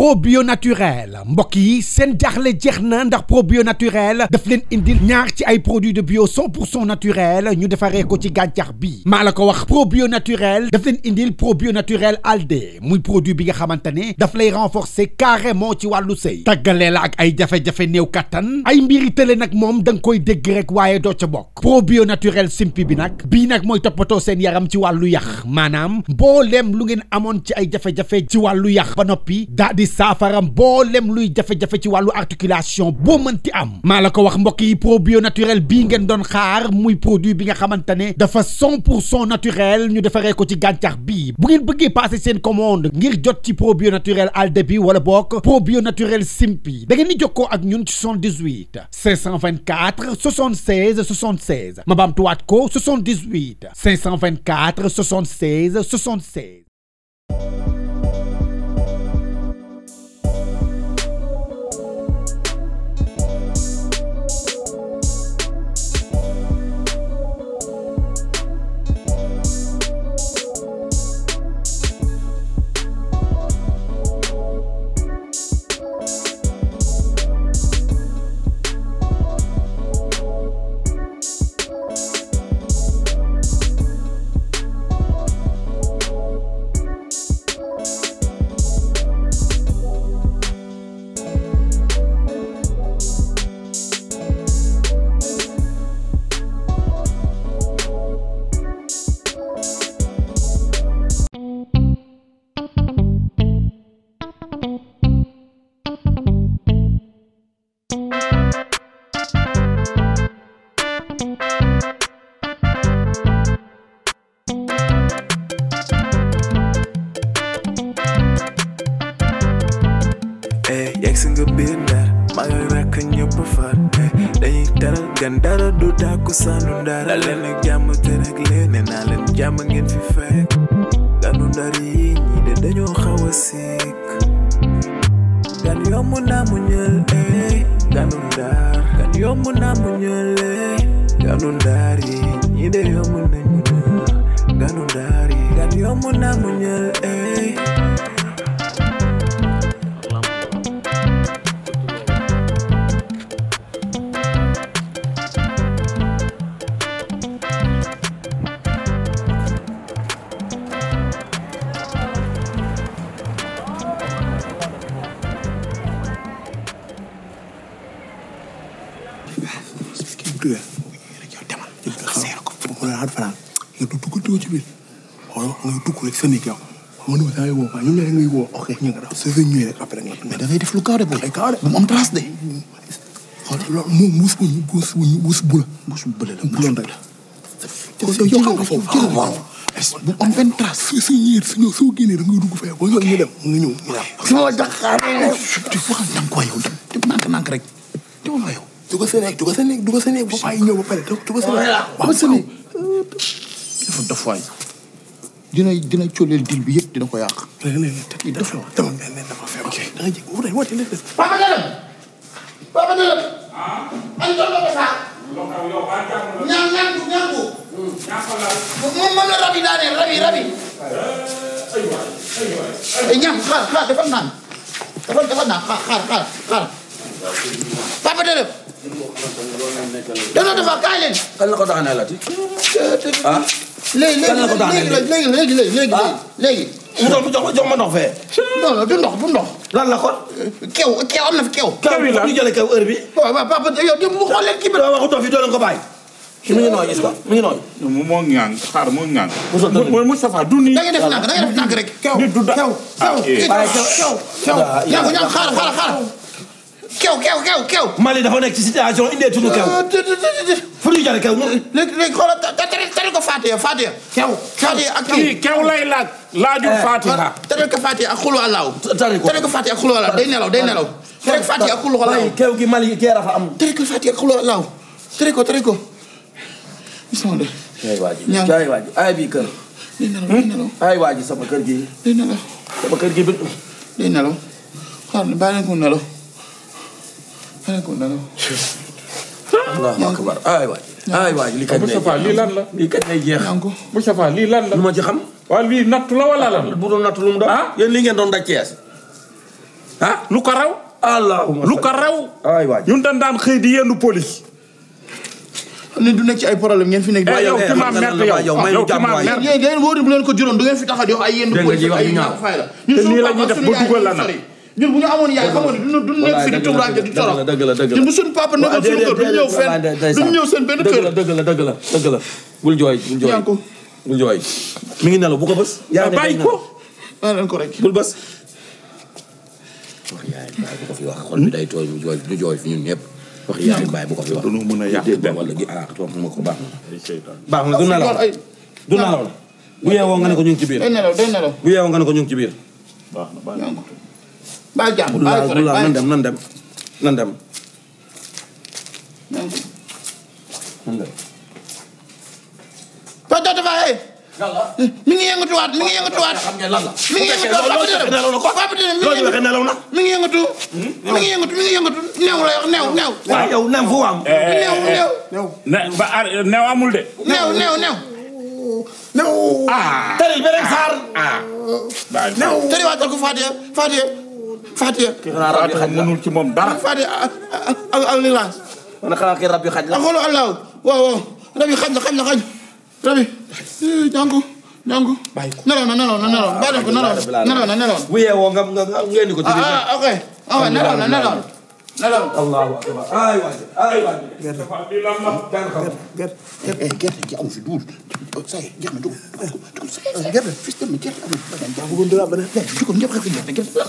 probio naturel mbokk yi seen jaaxle jeex na ndax probio naturel daf leen indil ñaar ci ay produits de bio 100% naturel ñu defaree ko ci gàncax bi maa la ko wax probio naturel daf leen indil probio naturel alde muy produit bi nga xamante ne daf lay renforcer carrément ci wàllu sëy tàggalee la ak ay jafe-jafe néew kattan ay mbiri tële nag moom da nga koy dégg rek waaye doo ca bokk probio naturel simpi bi nag bii nag mooy toppatoo seen yaram ci wàllu yax maanaam mbooleem lu ngeen amoon ci ay jafe-jafe ci wàllu yax ba noppi daa di saafara mbooleem luy jafe-jafe ci wàllu articulation boo mënti am maa la ko wax mbokk yi probio naturel bii ngeen doon xaar muy produit bi nga xamante ne dafa 100% naturel ñu defaree ko ci gàncax bii bu ngeen bëggee passer seen commande ngir jot ci probio naturel alde bi wala bokk probio naturel simpi da ngeen di jokkoo ak ñun ci 78 524 76 76 ma baamtuwaat ko 78 524 76 76. Ndar du takku sanu Ndar leen ak jàmm te rek leen nee naa leen jàmm ngeen fi fekk ganu Ndar yi ñii de dañoo xaw a sikk gan yomb naa mu ñël ganu Ndar gan yomb naa mu ñël ganu Ndar yi ñii de yomb nañu ñël ganu Ndar yi gan yomb naa mu ñël mais dafay def lu gaaw de bu mu am trace de. xoolal loolu moom muus bu la. muus bu la bu loon rek la. yow xam nga foofu waaw. bu am benn trace. su ñëwee soo génnee da ngay dugg fee ba ñu dem nga ñëw ñu dem. su ma jaxaaree. waxal ndànk waa yow dem nànk rek demal waa yow. dugg sa néeg ba fay ñëw ba pare dugg sa néeg. waaw sa néeg. dafa dof waay. dina cooleel dil bi yëpp dina ko yàq. léegi def la dama dafa feebar. ok da nga jég woote lépp. Papa Dërëm. Ani toll ko sax. Niankou. moom la rabi daaneel rabi. ñam xaar dafa naan. xaar. Papa Dërëm. dafa kaay leen. kan la ko daaneelati. ah. léegi. mu jox ma ndox fee. non du ndox. lan la kon. kew am na fi kew. kew yi ñu jëlee kew heure bi. waaw papa yow de mu xool leen kii bi. waaw waxu dof yi doo leen ko bàyyi. mi ngi nooy gis nga mi ngi nooy. moo ñaan xaar moo ñaan. mooy Moustapha du nii. da ngay def nànk rek. kew ñam xaar. kew. Mali dafa nekk ci situation indee tunu kew. fu ñu jëlee kew. léegi xoolal tere ko Fatiha. kew ak kii. kew lay laaj. laajul Fatiha. tere ko Fatiha ak xulu Allahu. tere ko Fatiha ak xulu Allahu day nelaw. tere ko Fatiha ak xulu Allahu. kew gi Mali kee rafa am. tere ko Fatiha ak xulu Allahu. tere ko. bismillah. jaay waaji ay bi kër. day nelaw. ay waaji sama kër gi. day nelaw. sama kër gi bi. day nelaw. xaar bàyyi leen ko nelaw. Allahu akbar ay waay ay waay li kañ Moustapha lii lan la lii kañ lay jeex Moustapha lii lan la lu ma ci xam waaw lii nattu la wala lan bu doon nattu lu mu doon yéen lii ngeen doon daj Cees ah lu ko raw. allahumma lu ko raw. ay waay ñun dañ daan xëy di yendu police. ne du nekk ci ay problème ngeen fi nekk. yow ki ma merte yow ki ma merte. yéen wóor bu leen ko juróom du ngeen fi tax a di wax ay yenn police ay ñaaw fay la. te nii la ñuy def ba dugal la nag. ñun bu ñu amoon yaay xamoon ne du nekk fi di tuuraanke di torox. dëgg la ñun bu suñu papa nekkoon suñu kër duñu ñëw fenn duñu ñëw seen benn kër. dëgg la bul jooy bul jooy mi ngi nelaw bu ko bës. yaa bàyyi ko. maa leen ko rek bul bës. wax yaay bàyyi bu ko fi wax xol bi day tooy mu jooy ñu jooy fi ñun ñëpp. wax yaay bàyyi bu ko fi wax. dañoo mën a yàq benn wala gi toog ma ko baax na. baax na du nelaw du nelaw la. bu yeewoo nga ne ko ñu ngi ci biir. day nelaw bu yeewoo nga ne ko ñu ngi ci biir. baax na baax na. bàyyi jàmm bul laal nan dem. Paa dafa mi ngi yëngatuwaat xam ngeen lan la. mi ngi yëngatu papa dina mi ngi yëngatu neew la wax neew waaw yow nem fu am. neew amul de. neew tëri beneen saar. tëri waatal ko Fatia kii xanaa rab yi xaj la mënul ci moom dara. Fatia ak lilaas man xanaa kii rab yi xaj la. ak xoolu allah waaw rab yi xaj la rab yi ñangu nelaw na bàyyi def ko nelaw na bu yeewoo nga ngeen di ko ci biir. ok nelaw na allahu akbar ay waay gerte gi amu fi duul say jeex na dugg gerte fis dem gerte amu fi bëggoon dara bana ko ñëpp xek gerte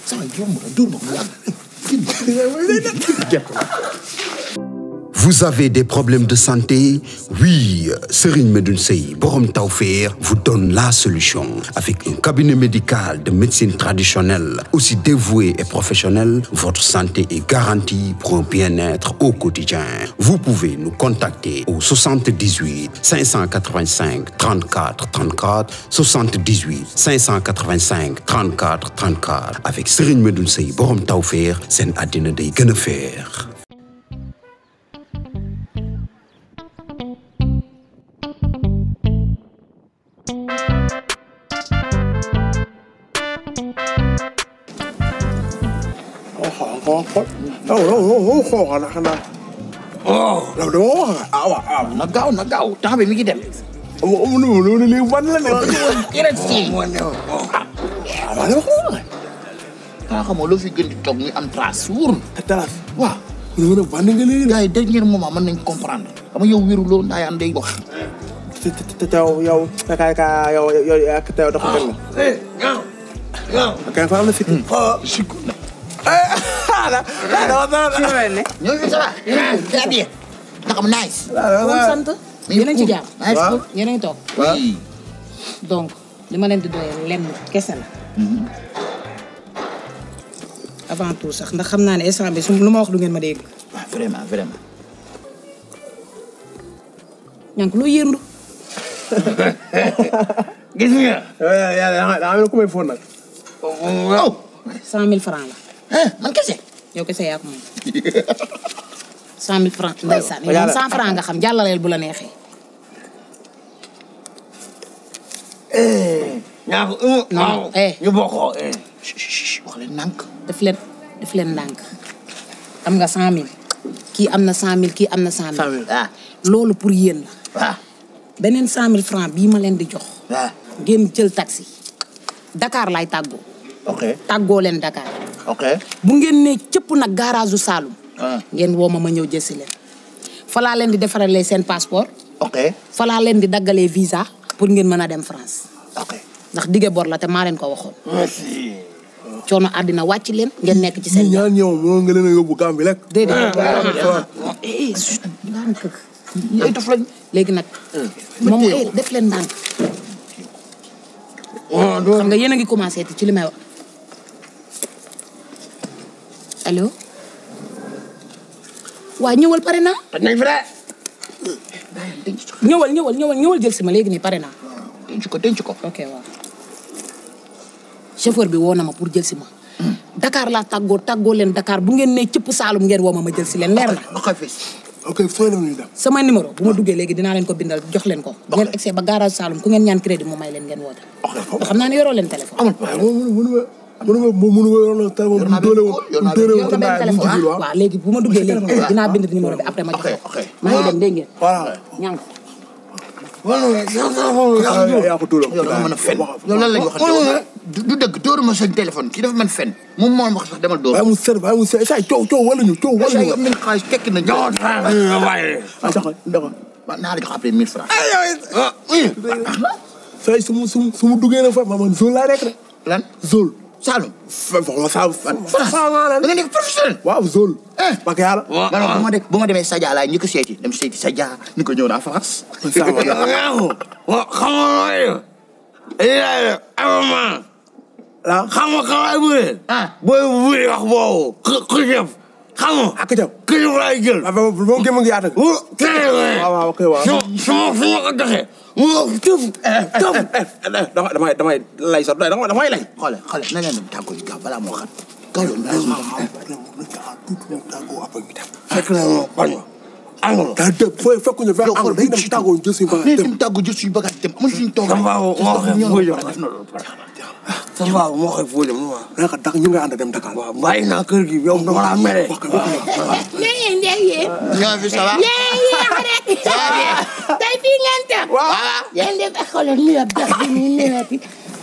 sama jom duul ma Vous avez des problèmes de santé? Oui, Serigne Medoune Sey, Borom Tawfekh, vous donne la solution. Avec un cabinet médical de médecine traditionnelle, aussi dévoué et professionnel, votre santé est garantie pour un bien-être au quotidien. Vous pouvez nous contacter au 78 585 34 34, 78 585 34 34. Avec Serigne Medoune Sey, Borom Tawfekh, seen àddina day gën a feex. na gaaw temps bi mi ngi dem xamoo loo fi gën di toog ñu am trace wóor waaw gars yi dernier moment mën nañ comprendre xam nga yow wéruloo ndaayaan day wax te yow dafa gën la kay fa am na fit ñoo fi ça va très bien naka mu nice moom sant yéen a ngi ci jàmm waaw yéen a ngi toog donc li ma leen di doyee lenn kese la avant tout sax ndax xam naa ne instant bi su lu ma wax du ngeen ma dégg waaw vraiment ñànk loo yëndu gis nga daa am ku may foon nag 100 000 francs la man kese yow kese yaa ko moom 100 000 francs ndeysaan yow 100 francs nga xam jàllaleel bu la neexee non ñu bokkoo wax leen nànk def leen ndànk am nga 100 000 kii am na 100 000 kii am na 100 000 loolu pour yéen la waaw beneen 100 000 francs bii ma leen di jox waaw ngeen jël taxi Dakar laay tàggoo ok tàggoo leen Dakar ok bu ngeen nee cëpp nag garage u Saloum ngeen woo ma ñëw jël si leen fa laa leen di defaralee seen passeport ok fa laa leen di daggalee visa pour ngeen mën a dem France ok ndax dige bor la te maa leen ko waxoon merci coono àddina wàcc leen ngeen nekk ci seen ñaan ñëw moo nga leen a yóbbu Gambie rek déedéet ndànk ay daf lañ léegi nag moom def leen ndànk xam nga yéen a ngi commencé ci li may wax allo waa ñëwal pare naa nañ vrai ñëwal jël si ma léegi nii pare naa denc ko ok waaw chauffeur bi woo na ma pour jël si ma Dakar laa tàggoo leen Dakar bu ngeen nee cëpp Saalum ngeen woo ma jël si leen leer na ok fooy dem ñu dem sama numéro bu ma duggee léegi dinaa leen ko bindal jox leen ko ngeen egsee ba garage Saloum ku ngeen ñaan crédit mu may leen ngeen woote xam naa ne yoroo leen téléphone mënu téléphone bu doole woon waaw léegi bu ma duggee léegi dinaa bind numéro bi après ma jox maa ngi dem dégg ngeen voilà ñang yaa ko tuuram yow dafa mën a fen yow lan lañ wax du dëgg dóoru ma sa téléphone kii dafa mën fen moom moo wax sax demal dóor bàyyi mu seet say coow wala ñu am nañ xaalis tekki na jox naa la jox après 1000 francs say su mu duggee na fa man zone laa rek lan zone Saloum da nga nekk professionnel waaw zone parce que yàlla bu ma demee Sadia laay ñu ko seeti dem seeti Sadia ñu ko ñëw naa France xam nga xawaay bu ne booy bu wax boobu xëjëf xam nga ak jam xëjëf laay jël moom gëm nga yaata waaw ok waaw su ma ko doxee mu tëf damay lay sax damay lay xoole na leen dem tàggoo yi gaaw balaa moo xam fekk na moo koñ daa dëpp fooy fekkuñu vers angle day dem tàggoo jël suñu bagage dem tàggoo jël suñu bagage dem amul suñu toog sama baabu moo koy foo dem naka dak ñu nga ànd dem Dakar waaw bàyyi naa kër gi yow dama laa mere ñoo fi ça va tey fii ngeen teg waaw yéen def école ñu yab def bi ñu newati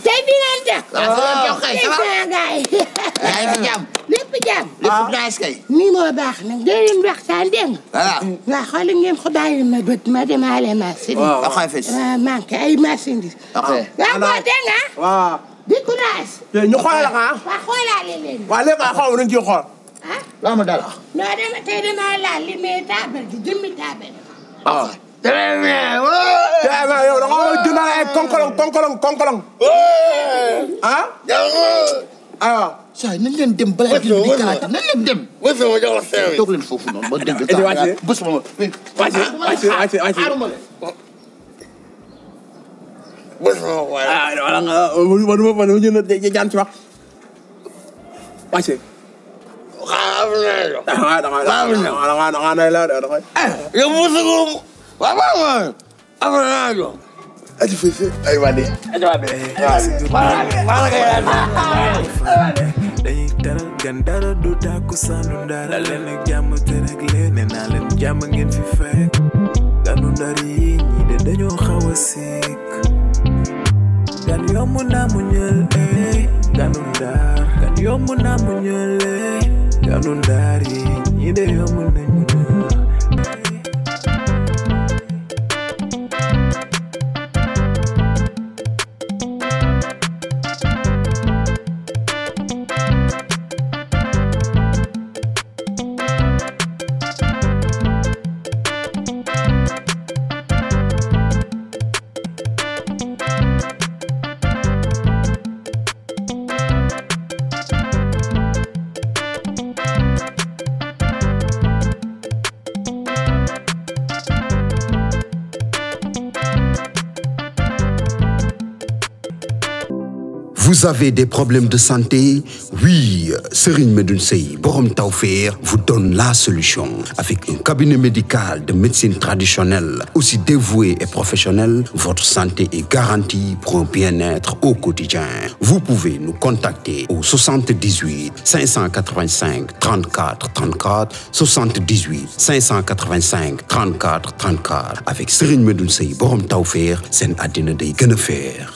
tey fii ngeen teg gaay yaa ngi fi jàmm lépp jàmm lépp nice kay nii moo baax nag dee leen waxtaan dégg nga waaw xool ngeen ko bàyyi ma bët ma demaale marchandise manqué ay marchandise waaw dégg nga waaw di courage. ñu xoolal la ah. waaw xoolaale leen. waaw léegi xaw ma nañu ciy xool. ah. laa ma dal. non dama tey damaa laal li mais taabal ji jëmmi taabal. ah. très bien. yow da nga war a jëndal ay konkolong. ah. aywa. saa yi nañ leen dem balaa di kalaate nañ leen dem. bés ma jox la service. toog leen foofu noonu ba dégg. bés ma wàcce. bés ma waaye. wala nga ma jënd jaan ci wax. wàcce. xaaral da nga nay la da nga. yow mosu ko waaw après naa jox. ay wàllu. dañuy teral gan dara du tàkku sanu Ndar leen ak jàmm te rek leen nee naa leen jàmm ngeen fi fekk ganu Ndar yi ñi de dañoo xaw a sikk gan yomb naa mu ñël ganu Ndar gan yomb naa mu ñël ganu Ndar yi ñi de yomb nañ mu ñël. Vous avez des problèmes de santé? Oui, Serigne Medoune Sey, Borom Tawfekh vous donne la solution. Avec un cabinet médical de médecine traditionnelle, aussi dévoué et professionnel, votre santé est garantie pour un bien-être au quotidien. Vous pouvez nous contacter au 78 585 34 34, 78 585 34 34. Avec Serigne Medoune Sey, Borom Tawfekh, seen àddina day gën a feex.